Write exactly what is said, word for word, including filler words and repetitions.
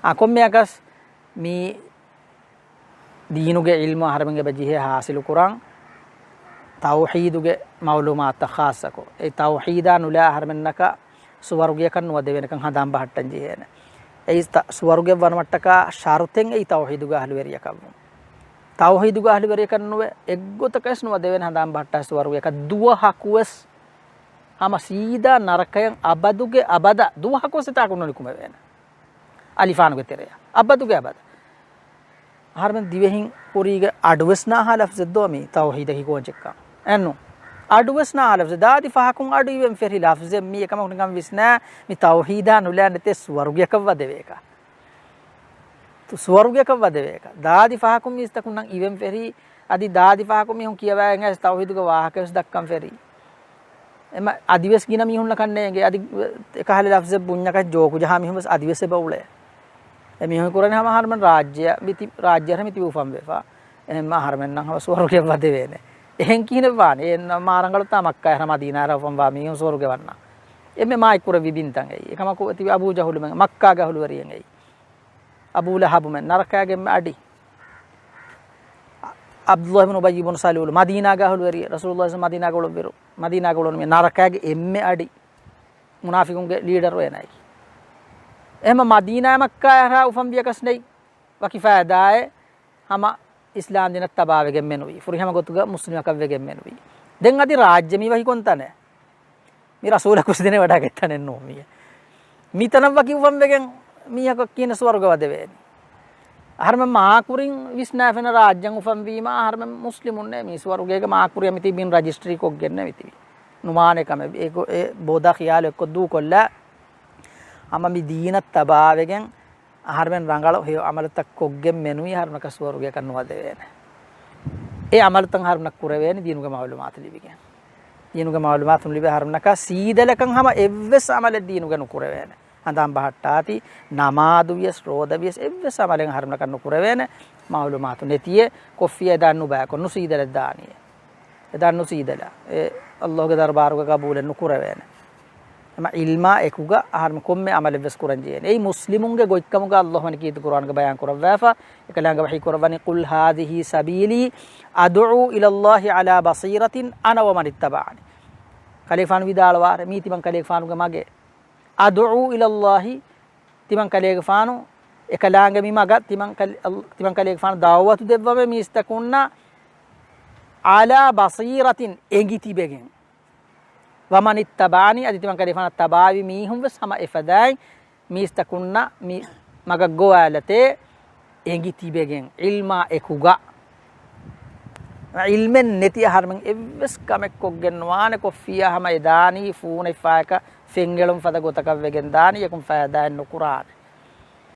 އާ، ކޮންމެއަކަސް މި ދީނުގެ ޢިލްމު އަހަރެމެން އެބަ ޖެހޭ ޙާޞިލު ކުރަން، ތައުޙީދުގެ މަޢުލޫމާތުތައް ޚާއްޞަކޮށް، އެ ތައުޙީދާ ނުލާ އަހަރެމެންނަކަށް ސުވަރުގެއަކަށް ނުވަދެވޭނެކަން ހަނދާން ބަހައްޓަން ޖެހޭނެ. އެއީ ތަ-، ސުވަރުގެ ވަނުމަށްޓަކާ ޝަރުޠެއް އެއީ ތައުޙީދުގެ އަހުލުވެރިޔަކަށްވުން. ތައުޙީދުގެ އަހުލުވެރިޔަކަށް ނުވެ، އެއްގޮތަކަށް ނުވަދެވޭނެ ހަނދާން ބަހައްޓާ ސުވަރުގެއަކަށް ދުވަހަކުވެސް ހަމަ ސީދާ ނަރަކަޔަށް އަބަދުގެ އަބަދަށް ދުވަހަކުވެސް އެތާކު ނުނިކުމެވޭނެ. އަލިފާނުގެ ތެރެއަށް އަބަދުގެ އަބަދަށް. އަހަރެމެން ދިވެހިން ކުރީގެ އަޑުވެސް ނާހާ ލަފްޒެއް ދޯ މީ ތައުޙީދަކީ ކޯންޗެއްކަން؟ އެއްނު. އަޑުވެސް ނާހާ ލަފްޒެއް. ދާދި ފަހަކުން އަޑު އިވެން ފެށި ލަފްޒެއް މީ. އެކަމަކު ނިކަން ވިސްނާ މި ތައުޙީދާ ނުލާ ނެތޭ ސުވަރުގެއަކަށް ވަދެވޭކަށް. ތު-، ސުވަރުގެއަކަށް ވަދެވޭކަށް. ދާދި ފަހަކުން މީސްތަކުންނަށް އިވެން ފެށި، އަދި ދާދި ފަހަކުން މީހުން ކިޔަވައިގެން އައިސް ތައުޙީދުގެ ވާހަކަވެސް ދައްކަން ފެށި. އެމަ އަދިވެސް ގިނަ މީހުންނަކަށް ނޭނގެ. އަދި އެކަހަލަ ލަފްޒެއް ބުންޏަކަށް ޖޯކު ޖަހާ މީހުން ވެސް އަދިވެސް އެބަ އުޅޭ. އެ މީހުން ކުރަނީ ހަމަ އަހަރެމެން ރާއްޖެއަށް މިތި-، ރާއްޖެއަށް މިތިބި އުފަންވެފަ. އެހެންމަ އަހަރެމެންނަށް ހަމަ ސުވަރުގެ ވަދެވޭނެ. އެހެން ކިހިނެއް ވާނެ؟ އެ މާ ރަނގަޅުތާ މައްކާއިރަށް މަދީނާއިރަށް އުފަންވާ މީހުން ސުވަރުގެ ވަންނާ. އެންމެ މާތް ކުރެއްވި ބިންތައް އެއީ. އެކަމަކު ތިބި އަބޫ ޖަހުލުމެން މައްކާގެ އަހުލުވެރިއެއް އެއީ. އަބޫ ލަހަބުމެން ނަރަކައިގެ އެންމެ އަޑި. ޢަބްދުﷲ ބިން އުބައްޔު ބިން ސަލޫލު މަދީނާގެ އަހުލުވެރި، ރަސޫލުﷲ މަދީނާގެ އުޅުއްވިރު، މަދީނާގެ އުޅުނު މީ ނަރަކައިގެ އެންމެ އަޑި. މުނާފިޤުންގެ ލީޑަރު އޭނާއަކީ. އެހެންމަ މަދީނާ މައްކާއާ އުފަންވިޔަކަސް ނެތް ވަކި ފައިދާއެއް ހަމަ އިސްލާމް ދީނަށް ތަބާވެގެން މެނުވީ. ފުރިހަމަ ގޮތުގަ މުސްލިމަކަށް ވެގެން މެނުވީ. ދެން އަދި ރާއްޖެ މީ ވަކި ކޮންތަނެއް؟ މި ރަސޫލަކު ސިދެނެ ވަޑައިގަތް ތަނެއް ނޫން މީ. މި ތަނަށް ވަކި އުފަންވެގެން މީހަކަށް ކިހިނެއް ސުވަރުގެ ވަދެވޭނީ؟ އަހަރެމެން މާކުރިން ވިސްނާފެނަ ރާއްޖެން އުފަންވީމަ އަހަރެމެން މުސްލިމުންނޭ މީ ސުވަރުގޭގެ މާކުރިއަށް މިތިބިން ރަޖިސްޓްރީ ކޮށްގެންނޭ މިތިބި. ނުމާނެ ކަމެއް. އެ ގޮ-، އެ ބޯދާ ޚިޔާލު އެއްކޮށް ދޫކޮށްލާ ހަމަ މި ދީނަށް ތަބާވެގެން އަހަރެމެން ރަނގަޅު ހެޔޮ އަމަލުތައް ކޮށްގެން މެނުވީ އަހަރެމެންނަކަށް ސުވަރުގެއަކަށް ނުވަދެވޭނެ. އެ އަމަލުތައް އަހަރެމެންނަށް ކުރެވޭނެ ދީނުގެ މަޢުލޫމާތު ލިބިގެން. ދީނުގެ މަޢުލޫމާތު ލިބި އަހަރެމެންނަކަށް ސީދަލަކަށް ހަމަ އެއްވެސް އަމަލެއް ދީނުގެ ނުކުރެވޭނެ. ހަނދާން ބަހައްޓާތި، ނަމާދު ވިޔަސް، ރޯދަ ވިޔަސް، އެއްވެސް އަމަލެއް އަހަރެމެންނަކަށް ނުކުރެވޭނެ. މަޢުލޫމާތު ނެތިއޭ، ކޮފީ އެދާން ނުބަޔާކޮށް ނުސީދަލެއް ދާނީ. އެދާން ނުސީދަލާ. އެ ﷲ ގެ ދަރުބާރުގަ ގަބޫލެއް ނުކުރެވޭނެ. އެމަ ޢިލްމާ އެކުގަ އަހަރެމެން ކޮންމެ ޢަމަލެއްވެސް ކުރަން ޖެހޭނެ. އެއީ މުސްލިމުންގެ ގޮތްކަމުގަ ﷲ ވަނި ކީރިތި ޤުރުއާނުގަ ބަޔާން ކުރައްވާފަ. އެކަލާނގެ ވަޙީ ކުރައްވަނީ، "قل هذه سبيلي أدعو إلى الله على بصيرة أنا ومن اتبعني." ކަލޭގެފާނު ވިދާޅުވާ، މީ ތިމަން ކަލޭގެފާނުގެ މަގެއް. "أدعو إلى الله." ތިމަން ކަލޭގެފާނު، އެކަލާނގެ މި މަގަށް ތިމަން ކަލ-، ތިމަން ކަލޭގެފާނު ދަޢުވަތު ދެއްވަމޭ މީސްތަކުންނަށް، "على بصيرة" އެނގި ތިބެގެން. "ومن اتبعني" އަދި ތިމަން ކަލޭގެފާނަށް ތަބާވި މީހުން ވެސް ހަމަ އެފަދައިން މީސްތަކުންނަށް މި މަގަށް ގޮވާލަތޭ އެނގި ތިބެގެން ޢިލްމާ އެކުގަ. ޢިލްމެއް ނެތި އަހަރެމެން އެއްވެސް ކަމެއް ކޮށްގެން ނުވާނެ. ކޮފީއާ ހަމަ އެދާނީ ފޫނެއް ފާޔަކަށް ފެންއެޅުން ފަދަ ގޮތަކަށް ވެގެން ދާނީ އެކުން ފައިދާއެއް ނުކުރާނެ.